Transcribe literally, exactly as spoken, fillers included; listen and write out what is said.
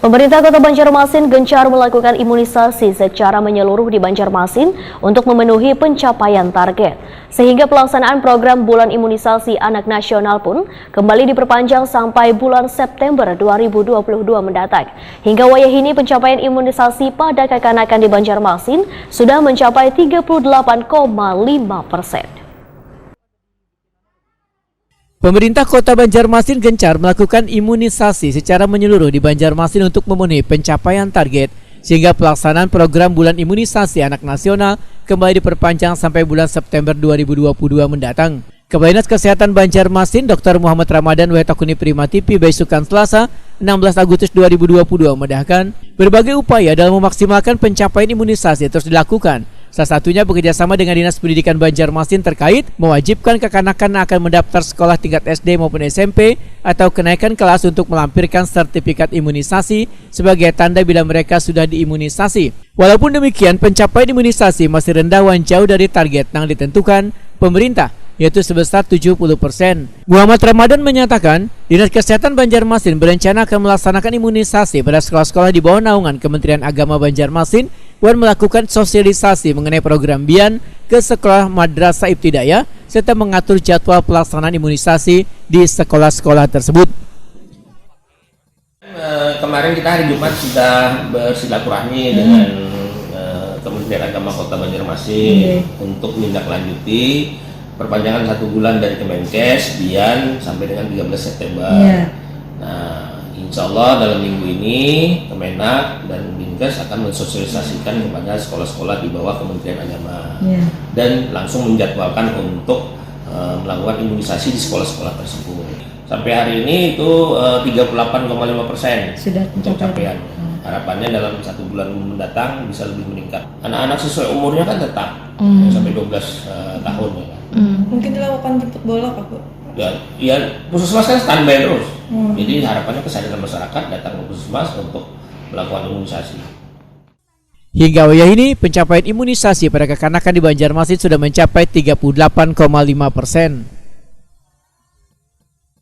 Pemerintah Kota Banjarmasin gencar melakukan imunisasi secara menyeluruh di Banjarmasin untuk memenuhi pencapaian target, sehingga pelaksanaan program Bulan Imunisasi Anak Nasional pun kembali diperpanjang sampai bulan September dua ribu dua puluh dua mendatang. Hingga wayah ini, pencapaian imunisasi pada kakanakan di Banjarmasin sudah mencapai tiga puluh delapan koma lima persen. Pemerintah Kota Banjarmasin gencar melakukan imunisasi secara menyeluruh di Banjarmasin untuk memenuhi pencapaian target, sehingga pelaksanaan program Bulan Imunisasi Anak Nasional kembali diperpanjang sampai bulan September dua ribu dua puluh dua mendatang. Kepala Dinas Kesehatan Banjarmasin, Doktor Muhammad Ramadan, W Takuni Prima T V, Baisukan Selasa, enam belas Agustus dua ribu dua puluh dua, memedahkan, berbagai upaya dalam memaksimalkan pencapaian imunisasi terus dilakukan. Salah satunya bekerjasama dengan Dinas Pendidikan Banjarmasin terkait mewajibkan kekanakan yang akan mendaftar sekolah tingkat S D maupun S M P atau kenaikan kelas untuk melampirkan sertifikat imunisasi sebagai tanda bila mereka sudah diimunisasi. Walaupun demikian, pencapaian imunisasi masih rendah wan jauh dari target yang ditentukan pemerintah, yaitu sebesar tujuh puluh persen. Muhammad Ramadan menyatakan, Dinas Kesehatan Banjarmasin berencana akan melaksanakan imunisasi pada sekolah-sekolah di bawah naungan Kementerian Agama Banjarmasin wan melakukan sosialisasi mengenai program bian ke sekolah madrasah ibtidaiyah serta mengatur jadwal pelaksanaan imunisasi di sekolah-sekolah tersebut. Eh, kemarin kita hari Jumat sudah bersilaturahmi, hmm, dengan, eh, Kementerian Agama Kota Banjarmasin, oke, untuk menindaklanjuti perpanjangan satu bulan dari Kemenkes, bian, sampai dengan tiga belas September. Iya. Nah, insya Allah dalam minggu ini Kemenak dan Dinkes akan mensosialisasikan kepada sekolah-sekolah di bawah Kementerian Agama, iya, dan langsung menjadwalkan untuk, eh, melakukan imunisasi di sekolah-sekolah tersebut. Sampai hari ini itu, eh, tiga puluh delapan koma lima persen. Sudah pencapaian. Pencapaian. Hmm. Harapannya dalam satu bulan mendatang bisa lebih meningkat. Anak-anak sesuai umurnya kan tetap, hmm, sampai dua belas, eh, tahun, ya kan. Hmm. Mungkin dilakukan jemput bola kah, Bu? Ya, ya, puskesmas kan standby terus. Hmm. Jadi harapannya kesadaran masyarakat datang ke puskesmas untuk melakukan imunisasi. Hingga wayah ini, pencapaian imunisasi pada kekanakan di Banjarmasin sudah mencapai tiga puluh delapan koma lima persen.